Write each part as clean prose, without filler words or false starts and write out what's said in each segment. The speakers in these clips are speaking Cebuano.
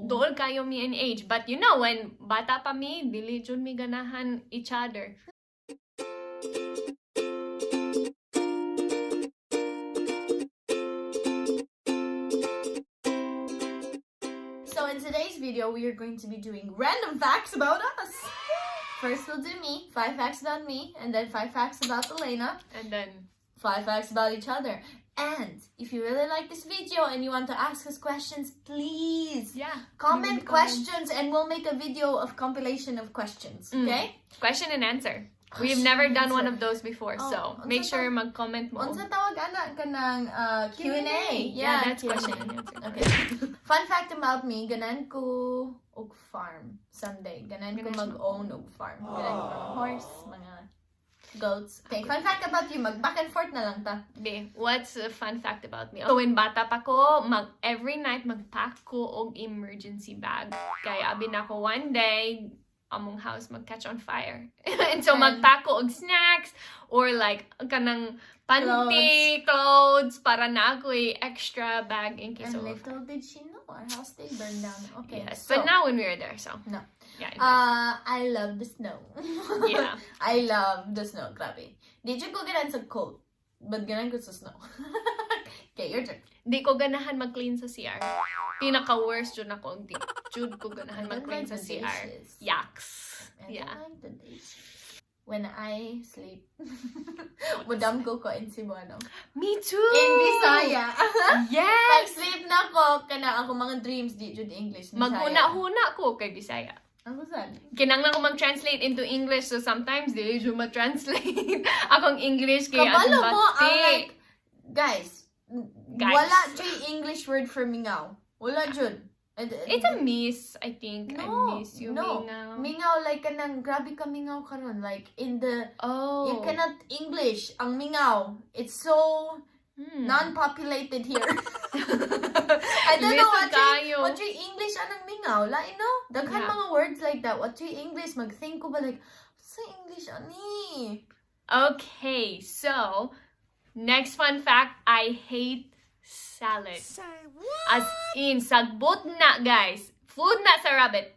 Duol kayo mi in age. But when bata pa mi, dili jud mi ganahan each other. So in today's video, we are going to be doing random facts about us. First we'll do me, five facts about me, and then five facts about Elaina, And then, five facts about each other. And if you really like this video and you want to ask us questions, please comment Leave a comment. Questions and we'll make a video of compilation of questions. Okay? Question and answer. We've Question never and done one answer. Of those before, Oh, so unsa make sure mag-comment mo. Unsa tawag ana kanang Q&A? Yeah, that's Q&A. Question and answer. Okay. Fun fact about me, ganahan ko og farm someday. Ganahan ko Ganahan siya. Mag-own og farm. Ganahan ko mga horse, mga goats. Okay, fun fact about you, mag back and forth na lang ta. Be, what's a fun fact about me? So, when bata pa ko, mag, every night magpack ko og emergency bag. Kaya abi na ko one day, among house mag-catch on fire. And so, magpack ko og snacks or like kanang panty, clothes, para na ako extra bag in case And of a little did she know, our house did burn down. Okay, Yes, so, but now when we were there, so. No. Yeah. I love the snow. I love the snow. Grabe. Di jud ko ganahan sa cold, but ganahan ko sa snow. Okay, your turn. Di ko ganahan mag-clean sa CR. Pinaka-worst jud ako. Di jud ko ganahan I don't mag-clean like sa the CR. dishes. Yaks. I don't like the dishes. When I sleep, mudamgo ko in Cebuano. Me too! In Bisaya. Yes! Pag sleep na ko, kana ako mga dreams, di jud English. Bisaya. Maghuna-huna ko kay Bisaya. Ako sad. Kinanglan ko mag-translate into English, so sometimes dili jud ma-translate akong English kay Kabalo atong mo, ang bati. Like, guys, Guys. Wala jud English word for mingaw. Wala jud. It's a miss, I think. No, I miss you, no. Mingaw. Mingaw, like kanang grabe ka mingaw karon, like in the Oh. You cannot English ang mingaw. It's so non-populated here. I don't know Lisod what kayo. What your English anang mingaw. Lain no? Daghan mga words like that. What your English mag-think ko ba, like sa English ani? Okay, so next fun fact, I hate salad. As in, sagbot na, guys. Food na sa rabbit.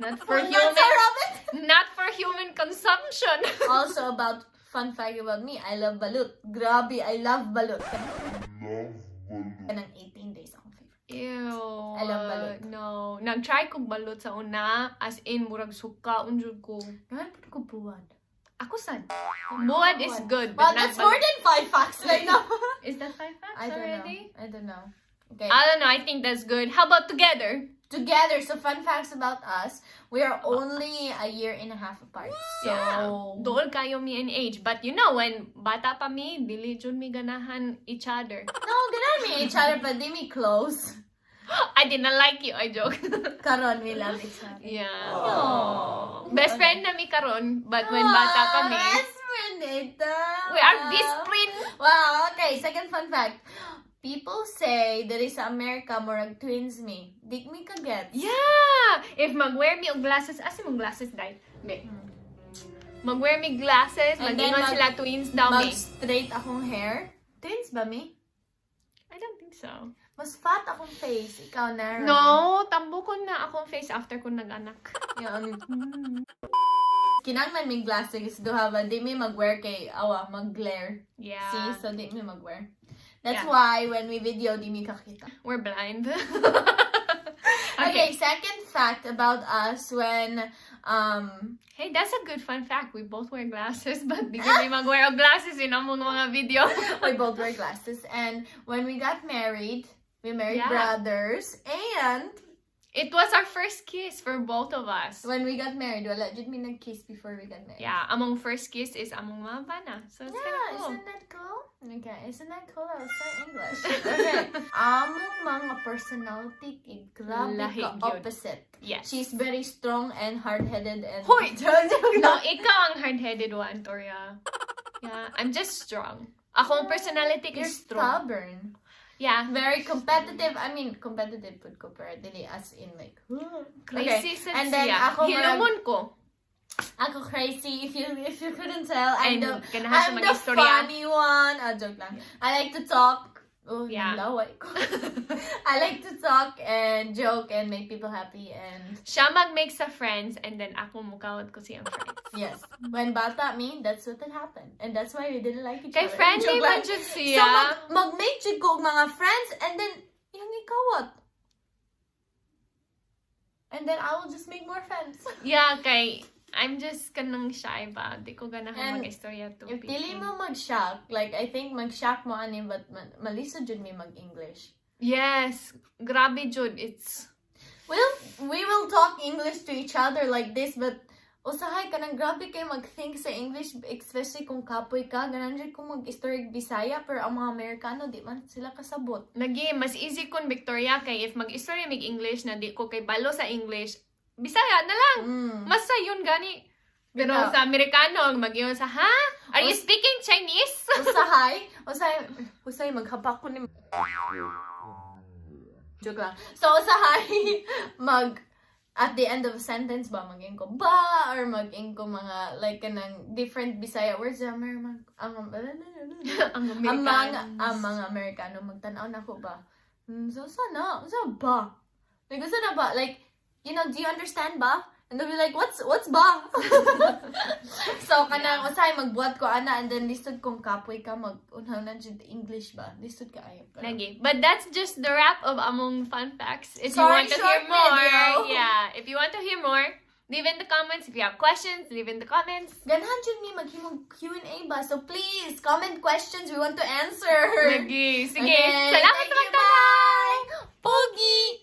Not for Food na human. sa rabbit? Not for human consumption. Also about fun fact about me, I love balut. Grabe, I love balut. Kanang 18 days akong favorite. Ew. I love balut. No. Nag-try kong balut sa una. As in, murag suka, unjud ko. Ganahan pud ko buwad. Ako sad. Buwad is good, Wow, but not that's more balut. than five facts right now. Is that five facts I don't already? know. I don't know. Okay. I don't know. I think that's good. How about together? Together. So fun facts about us. We are only a year and a half apart. So Yeah. Duol kayo mi in age. But when bata pa mi, dili jud mi ganahan each other. No, ganahan mi each other, but di mi close. I didn't like you. I joke. Karon we love each other. Yeah. Aww. Best friend na mi karon, but when bata pa mi, Best friend ito. We are best friend. Wow, okay. Second fun fact. People say that sa America, murag twins mi. Di mi ka-gets. Yeah! If mag-wear mi og glasses, asa mong glasses, dai? Be. Mag-wear mi glasses, And then mag-ingon sila twins daw mi. mag-straight akong hair. Twins ba mi? I don't think so. Mas fat akong face. Ikaw, narrow. No, tambukon na akong face after ko nag-anak. Yeah, ano. Kinanglan mig glasses duha ba di mi mag-wear kay awa mag-glare. Yeah. See, so di mi mag-wear. That's Yeah. why when we video di mi kakita. We're blind. Okay, second fact about us when Hey, that's a good fun fact. We both wear glasses, but di kami mag-wear og glasses in among mga video. We both wear glasses and when we got married, we married brothers and It was our first kiss for both of us. When we got married, wala jud mi nag-kiss before we got married. Yeah, among first kiss is among mga bana. So it's Yeah, kind of cool. isn't that cool? Okay, isn't that cool? That was so English. Okay. Among mga personality kay grabe Lahi ka gyud. Opposite. Yes. She's very strong and hard-headed and Hoy! Joke No, lang. ikaw ang hard-headed one, Toria. Yeah, I'm just strong. Akong personality You're is strong. stubborn. Yeah. Very competitive. I mean, competitive pud ko, pero dili as in like, Crazy okay. And then siya. ako Hilumon ko. Ako crazy if you couldn't tell. I'm And the ganahan siya I'm the mag-istorya. Funny one. Ah, joke lang. I like to talk. Oh, laway ko. I like to talk and joke and make people happy and Siya mag-make sa friends and then ako mukawat ko siyang friends. Yes. When bata me, that's what had happened. And that's why we didn't like each Kay other. friendly Joke man lang. jud So siya. mag-make jud ko og mga friends and then yung ikawat. And then I will just make more friends. Yeah, kay I'm just kanang shy ba. Di ko ganahan And mag-istorya to if people. dili mo mag-shock, like I think mag-shock mo ani, but malisod jud mi mag-English. Yes, grabe jud. It's We will talk English to each other like this, but usahay kanang grabe kay mag-think sa English, especially kung kapoy ka, ganan jud kung mag-istorya Bisaya, pero ang mga Amerikano di man sila kasabot. Lagi mas easy kun Victoria kay if mag-istorya mig English na di ko kay balo sa English, Bisaya na lang. Mas sayon gani. Pero sa Amerikano, mag sa, "Ha? Are you speaking Chinese?" Usahay, usahay, usahay maghapak ko ni. Joke lang. So usahay mag at the end of a sentence ba mag ko ba or mag ko mga like kanang different Bisaya words ang ang Ang ang mga Americans. Ang mga Amerikano magtan-aw nako ba, so sana sa ba, like sana ba, like, do you understand ba?" And they'll be like, What's ba?" So kanang usahay magbuhat ko ana and then lisod kung kapoy ka mag unang na jud English ba, lisod ka ayo. Lagi. But that's just the wrap of among fun facts. If you Sorry, want to short hear more, video. Yeah, if you want to hear more, leave in the comments. If you have questions, leave in the comments. Ganahan jud mi maghimog Q&A ba, so please comment questions we want to answer. Lagi. Sige. Okay, Salamat thank sa you, pagtanaw. bye. Pogi.